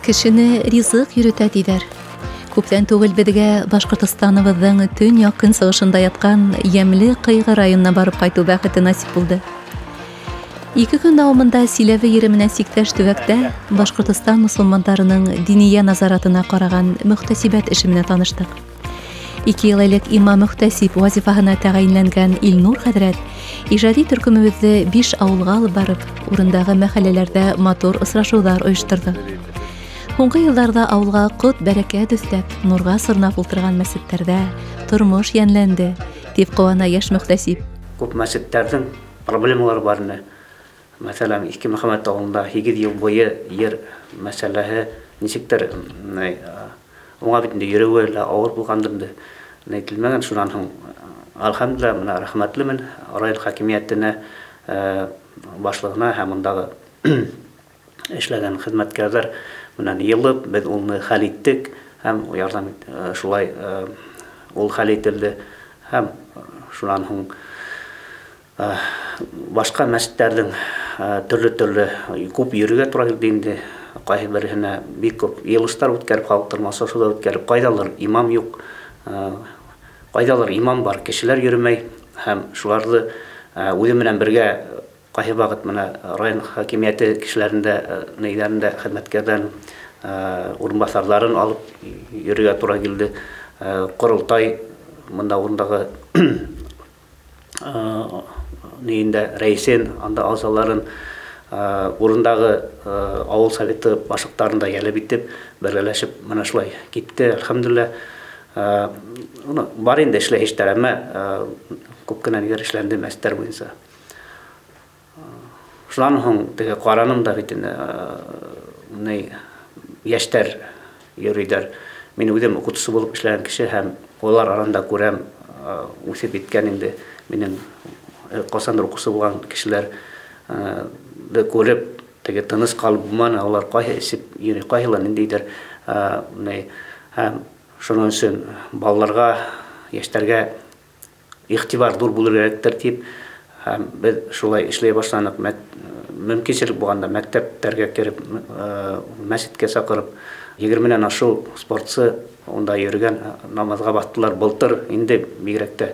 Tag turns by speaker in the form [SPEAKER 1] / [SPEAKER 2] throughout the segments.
[SPEAKER 1] Кешене ризыҡ йөрөтә, тиҙәр. Күптән түгел беҙгә Башҡортостаныбыҙҙың төньяҡ-көнсығышында ятҡан йәмле Ҡыйғы районына барып ҡайтыу бәхете насип булды. 2 көн дауамында Силәбе ере менән сиктәш төбәктә Башҡортостан мосолмандарының диния назаратына ҡараған мөхтәсибәт эше менән таныштыҡ. 2 йыл элек имам мөхтәсиб вазифаһына тәғәйенләнгән Илнур хәҙрәт ижади төркөмөбөҙҙө 5 ауылға алып барып, урындағы мәхәлләләрҙә матур осрашыуҙар ойошторҙо. Һуңғы йылдарҙа ауылға ҡот бәрәкәт өҫтәп, нурға сорнап ултырған мәсеттәрҙә тормош йәнләнде, тип ҡыуана йәш мөхтәсиб.
[SPEAKER 2] Күп мәсеттәрҙең проблемалары бар ине. Мәҫәлән, Иҫке Мөхәммәт ауылында 8 йыл буйы ер мәсьәләһе нисектер, уңа бит инде йөрөүе лә ауыр булғандыр инде. Әйтелмәгән, шунан һуң, әлхәмдүлилләһ, мына рәхмәтлемен район хакимиәтенә, башлығына һәм ундағы эшләгән хеҙмәткәрҙәр менән йылып, беҙ уны хәл иттек һәм ярҙам шулай ул хәл ителде. Һәм шунан һуң башҡа мәсеттәрҙең төрлө-төрлө күп йөрөргә тура килде инде. Ҡайһы береһенә бик күп йыйылыштар үткәреп, халыҡтар массасыуҙар үткәреп, ҡайҙалыр имам юҡ, ҡайҙалыр имам бар, кешеләр йөрөмәй һәм шуларҙы үҙе менән бергә ҡайһы ваҡыт мына район хакимиәте кешеләрендә, нейҙәрендә, хеҙмәткәрҙән урынбаҫарҙарын алып йөрөргә тура килде. Ҡоролтай мында урындағы нейендә рәйесен, анда ағзаларын, урындағы ауыл советы башлыҡтарын да йәлеп итеп, бергәләшеп мына шулай китте, әлхәмдүлилләһ. Бар инде эшләй эштәр, әммә күп кенә ниләр эшләнде мәсеттәр буйынса. Шунан һуң теге ҡараным да бит инде, ни йәштәр йөрөйҙәр. Мин үҙем уҡытыусы булып эшләгән кеше һәм улар араһында күрәм, үҫеп еткән инде минең ҡасандыр уҡыусы булған кешеләр күреп, теге тыныс ҡалып булманы, улар ҡайһы эсеп йөрөй, ҡайһылар ниндәйҙер, ни, һәм шуның өсөн балаларға, йәштәргә иғтибар ҙур булыр кәрәктер тип, һәм беҙ шулай эшләй башланыҡ. Мөмкинселек булғанда мәктәптәргә кереп, мәсеткә саҡырып, 20-нән ашыу спортсы унда йөрөгән, намаҙға баҫтылар. Былтыр инде бигерәк тә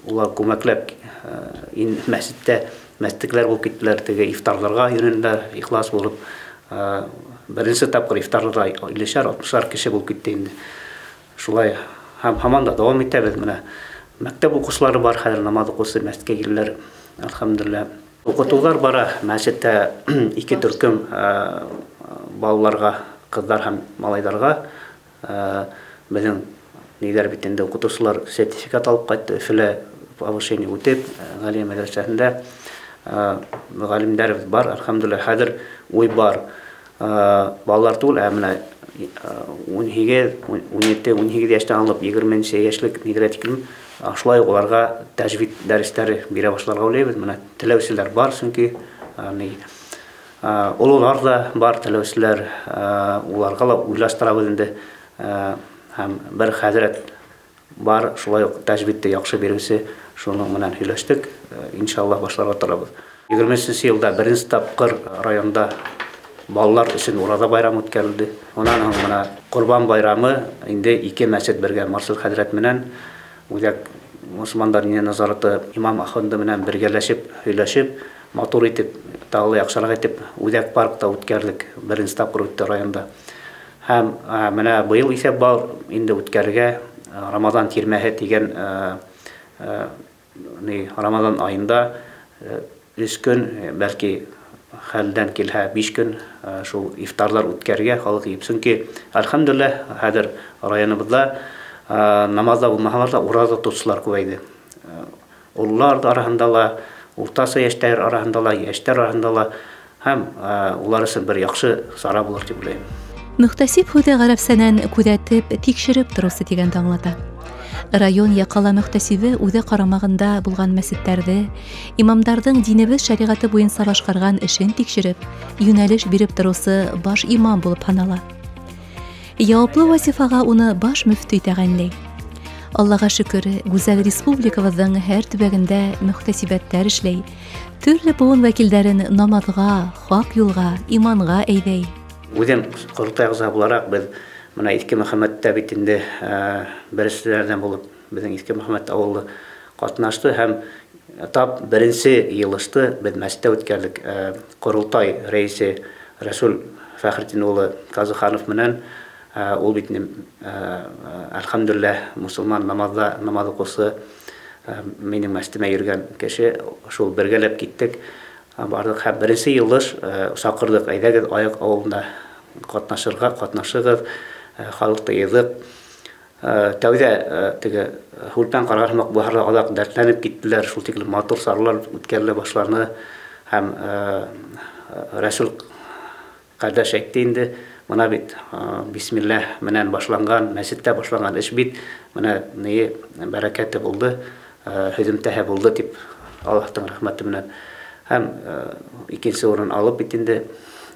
[SPEAKER 2] улар күмәкләп, мәсеттә мәстекләр булып киттеләр, теге ифтарларға йөрөнделәр, ихлас булып. Беренсе тапҡыр ифтарларҙа иллешәр, алтмышар кеше булып китте инде. Шулай һәм һаман да дауам итәбеҙ. Менә мәктәп уҡыусылары бар, хәҙер намаҙ уҡыусы мәсеткә киләләр, әлхәмдүлилләһ. Уҡытыуҙар бара, мәсеттә 2 төркөм, балаларға, ҡыҙҙар һәм малайҙарға. Беҙҙең ниҙәр бит инде уҡытыусылар сертификат алып ҡайтты, Өфөлә повышение үтеп, Ғәлиә мәҙрәсәһендә мөғәллимдәребеҙ бар, әлхәмдүлилләһ. Хәҙер уй бар. Балалар түгел, ә менә ун һигеҙ, ун ете, ун һигеҙ йәштән алып егерменсе йәшлек ниҙәргә тиклем, шулай уҡ уларға тәжвид дәрестәре бирә башларға уйлайбыҙ. Менә теләүселәр бар, сөнки, ни, ололар да бар теләүселәр, уларға ла уйлаштырабыҙ инде. Һәм бер хәҙрәт бар, шулай уҡ тәжвидте яҡшы биреүсе, шуның менән һөйләштек, иншаллаһ башларға торабыҙ. Егерме өсөнсө йылда беренсе тапҡыр районда балалар өсөн Ураҙа байрамы үткәрелде. Унан һуң мына Ҡорбан байрамы инде 2 мәсет бергә Марсел хәҙрәт менән Үҙәк мосолмандар диния назараты имам ахунды менән бергәләшеп, һөйләшеп, матур итеп, тағы ла яҡшыраҡ итеп Үҙәк паркта үткәрҙек. Беренсе тапҡыр үтте районда. Һәм мына быйыл иҫәп бар инде үткәрергә Рамаҙан тирмәһе тигән, ни, Рамаҙан айында, 3 көн, бәлки хәлдән килһә 5 көн, шул ифтарлар үткәрергә халыҡ йыйып. Сөнки әлхәмдүлилләһ, хәҙер районыбыҙҙа, намаҙҙа булмаһалар ла ураҙа тотоусылар күбәйҙе. Ололар араһында ла, уртаса йәштәр араһында ла, йәштәр араһында ла, һәм улар өсөн бер яҡшы сара булыр тип уйлайым.
[SPEAKER 1] Мөхтәсиб һүҙе ғәрәпсәнән күҙәтеп, тикшереп тороусы тигәнде аңлата. Район йә ҡала мөхтәсибе үҙе ҡарамағында булған мәсеттәрҙе, имамдарҙың динебеҙ шәриғәте буйынса башҡарған эшен тикшереп, йүнәлеш биреп тороусы баш имам булып һанала. Яуаплы вазифаға уны баш мөфтөй тәғәйенләй. Аллаға шөкөр, гүзәл республикабыҙҙың һәр төбәгендә мөхтәсибәттәр эшләй, төрлө быуын вәкилдәрен намаҙға, хаҡ юлға, иманға әйҙәй.
[SPEAKER 2] Үҙем ҡоролтай ағзаһы булараҡ беҙ мына Иҫке Мөхәммәттә бит инде беренселәрҙән булып беҙҙең Иҫке Мөхәммәт ауылы ҡатнашты һәм тап беренсе йыйылышты беҙ мәсеттә үткәрҙек. Ҡоролтай рәйесе Рәсүл Фәхретдин улы Ҡазыханов менән ул бит әлхәмдүлилләһ мосолман намаҙҙа намаҙ уҡыусы, минең мәсетемә йөрөгән кеше, шул бергәләп киттек. Бардыҡ һәм беренсе йыйылыш саҡырҙыҡ, әйҙәгеҙ Аяҡ ауылында ҡатнашырға, ҡатнашығыҙ, халыҡты йыйҙыҡ. Тәүҙә теге һүлпән ҡарған һымаҡ баһарҙа аҙаҡ дәртләнеп киттеләр, шул тиклем матур саралар үткәрелә башланы. Һәм Рәсүл ҡәрҙәш әйтте инде, мына бит бисмилләһ менән башланған, мәсеттә башланған эш бит, мына ни бәрәкәте булды, һөҙөмтәһе булды тип Аллаһтың рәхмәте менән. Һәм икенсе урын алып бит инде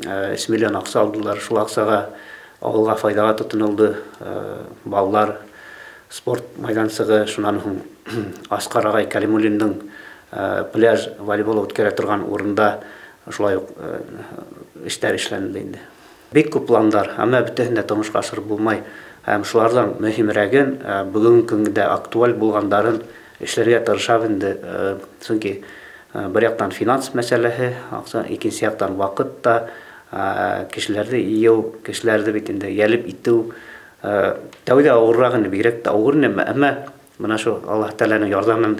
[SPEAKER 2] 3 миллион аҡса алдылар, шул аҡсаға ауылға файҙаға тотонолдо, балалар спорт майҙансығы, шунан һуң Асҡар ағай Кәлимуллиндың пляж волейбол үткәрә торған урында шулай уҡ эштәр эшләнелде инде. Бик күп пландар, әммә бөтәһен дә тормошҡа ашырып булмай. Һәм шуларҙан мөһимерәген, бөгөнгө көндә актуаль булғандарын эшләргә тырышабыҙ инде. Сөнки бер яҡтан финанс мәсьәләһе, аҡса, икенсе яҡтан ваҡыт та, кешеләрҙе йыйыу, кешеләрҙе бит инде йәлеп итеү тәүҙә ауырыраҡ инде, бигерәк тә ауыр ине, әммә мына шул Аллаһ Тәғәләнең ярҙамынан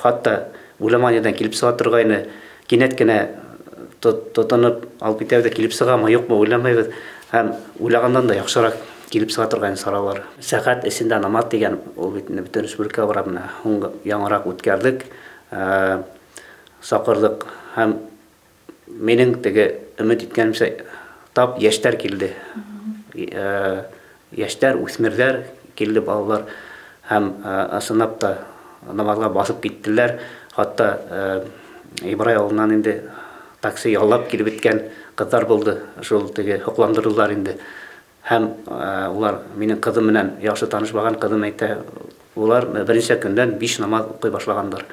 [SPEAKER 2] хатта уйламаған ерҙән килеп сыға торғайны, кинәт кенә тотоноп алып китәбеҙ ҙә килеп сығамы, юҡмы уйламайбыҙ, һәм уйлағандан да яҡшыраҡ килеп сыға торғайны саралар. Сәғәт эсендә намаҙ тигән ул бит инде бөтөн республика бара, мына һуңғы яңыраҡ үткәрҙек, саҡырҙыҡ һәм минең теге өмөт иткәнемсә тап йәштәр килде. Йәштәр, үҫмерҙәр килде, балалар һәм ысынлап та намаҙға баҫып киттеләр. Хатта Ибрай ауылынан инде такси яллап килеп бөткән ҡыҙҙар булды, шул теге һоҡландырҙылар инде. Һәм улар минең ҡыҙым менән яҡшы таныш булған ҡыҙым әйтә, улар беренсе көндән 5 намаҙ уҡый башлағандар.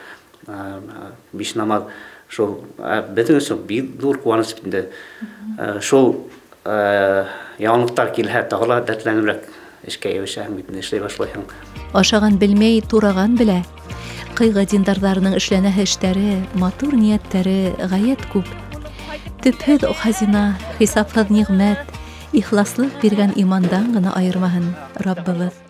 [SPEAKER 2] 5 намаҙ шул беҙҙең өсөн бик ҙур ҡыуаныс инде. Шул яңылыҡтар килһә, тағы ла дәртләнеберәк эшкә йәбешәһең бит, эшләй башлайһың.
[SPEAKER 1] Ашаған белмәй, тураған белә. Ҡыйғы диндарҙарының эшләнәһе эштәре, матур ниәттәре ғәйәт күп. Төпһөҙ хазина, хисапһыҙ ниғмәт, ихласлыҡ биргән имандан ғына айырмаһын Раббыбыҙ.